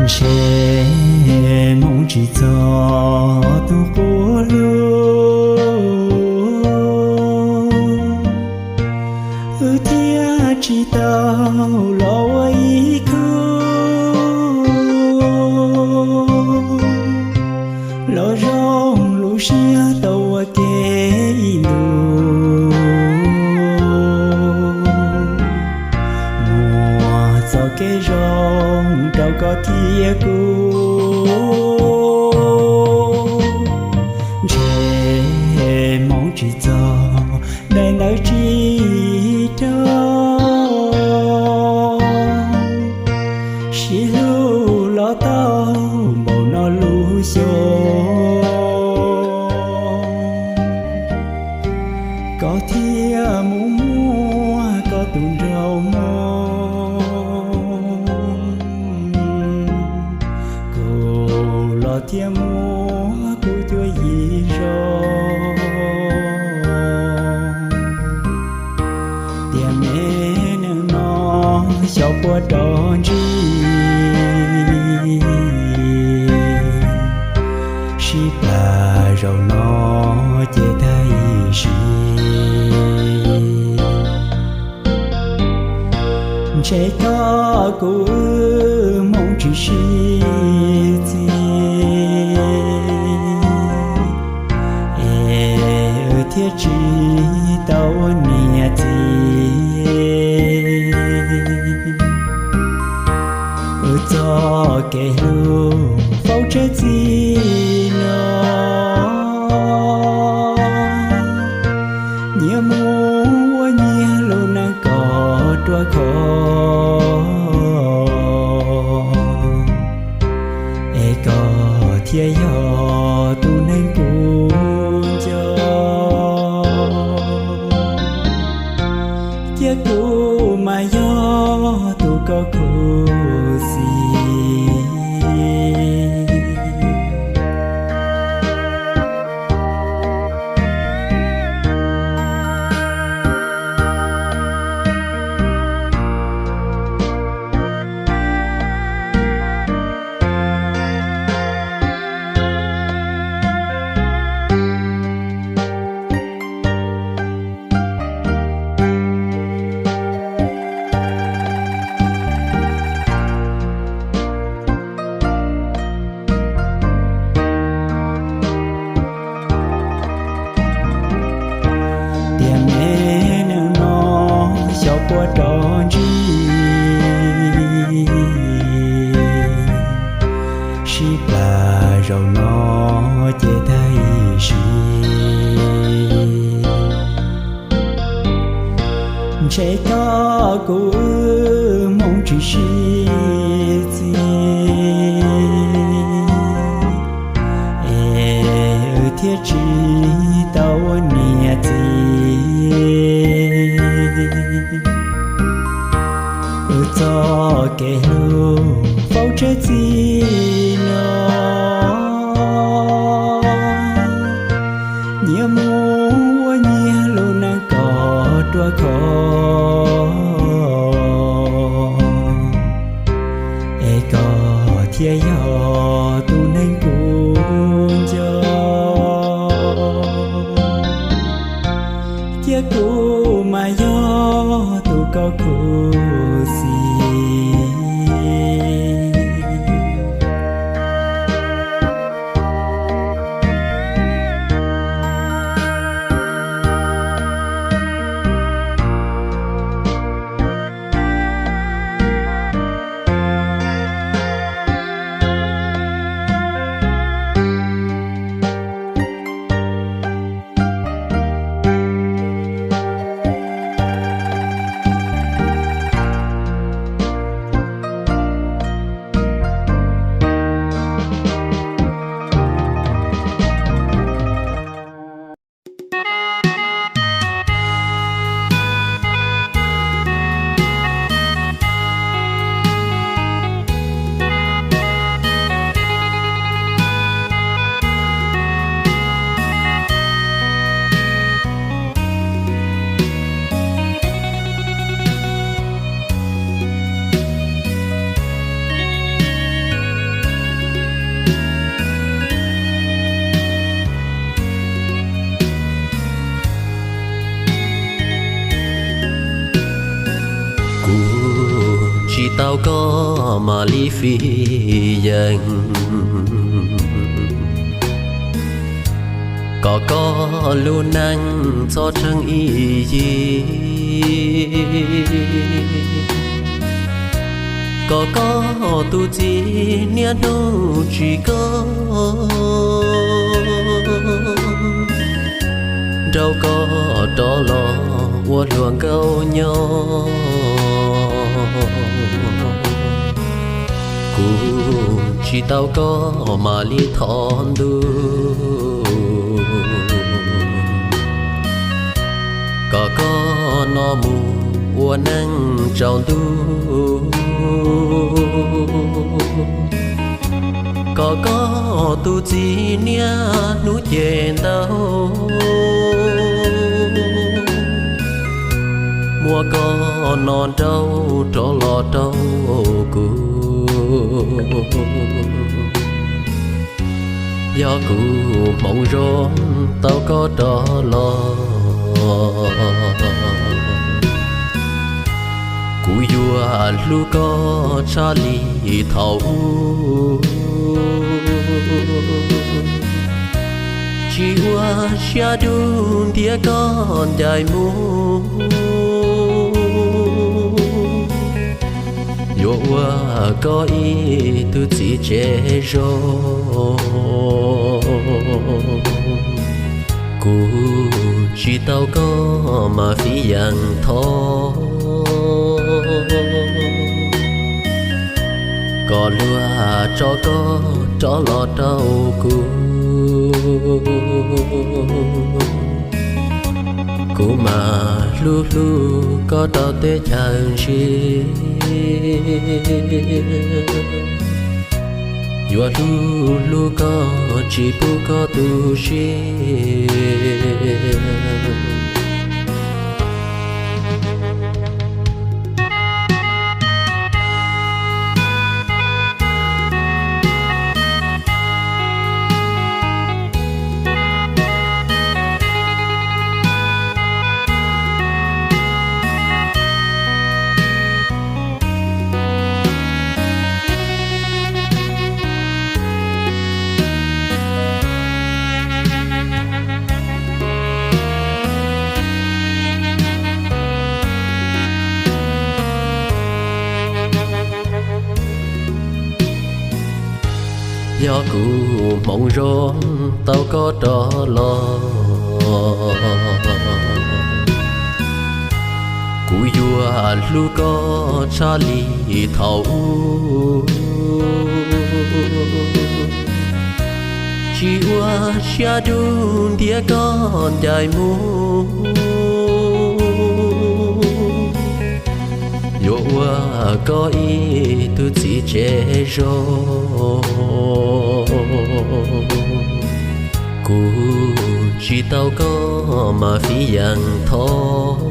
Ntshe hmoov tsis txog tus qub hlub, wb thiaj tsis tau los ua ib khub. Los zoo lub siab tau ua ke ib ntus, muaj txoj kev zoo rau koj thiab kuv. Ntshe hmoov tsis txog, daim ntawv tsis raug, sib hlub los tau npaum no lub xyoo, koj thiaj mus muaj koj tus nraug Hmoob, kuv los thiaj muaj kuv cuab yim zoo. Tiam me neej no xyov puas rov ntsib, sib plam zaum no ces tag ib sim. Ntshe koj kuv wb hmoov tsis sib txig, es wb thiaj tsis tau ua niam txiv. Wb txoj kev hlub faus tshiab txij no, nyias mus ua nyias lub neej kom ruaj khov, es koj thiaj yog tus neeg kuv nco, thiab kuv mas yog tus koj khuv xim. Tiam me neej no xyov puas rov ntsib, sib plam zaum no ces tag ib sim. Ntshe koj kuv wb hmoov tsis sib txig, es wb thiaj tsis tau ua niam txiv. Wb txoj kev hlub faus tshiab txij no, nyias mus ua nyias lub neej kom ruaj khov, es koj thiaj yog tus neeg kuv nco, thiab kuv mas yog tus koj khuv xim. tau koj mam li fij yees, kom koj lub neej txhob tsheej ib yig, kom koj tus txiv niaj hnub tsis koj, nrauj koj rov los ua hluas nkauj nyob. Kuv tsis tau koj mam li thov ntuj, kom koj no mus ua neej tsaus ntuj, kom koj tus txiv niaj hnub cem ntau, muab koj no nrauj rov los rau kuv. Yog kuv hmoov zoo tau koj rov los, kuv yuav hlub koj tshaj li thaum ub, tsis ua siab dub ntiab koj ncaim mus, yuav ua koj ib tug txiv tsev zoo. Kuv tsis tau koj mas fij yees thov, kom luag tso koj rov los rau kuv, kuv mam hlub hlub koj rau teb chaws ntsig. Yuav hlub hlub koj tsis pub koj tu siab. Yog kuv hmoov zoo tau koj rov los, kuv yuav hlub koj tshaj li thaum ub, tsis ua siab dub ntiab koj ncaim mus, yuav ua koj ib tug txiv tsev zoo. Kuv tsis tau koj mas fij yees thov,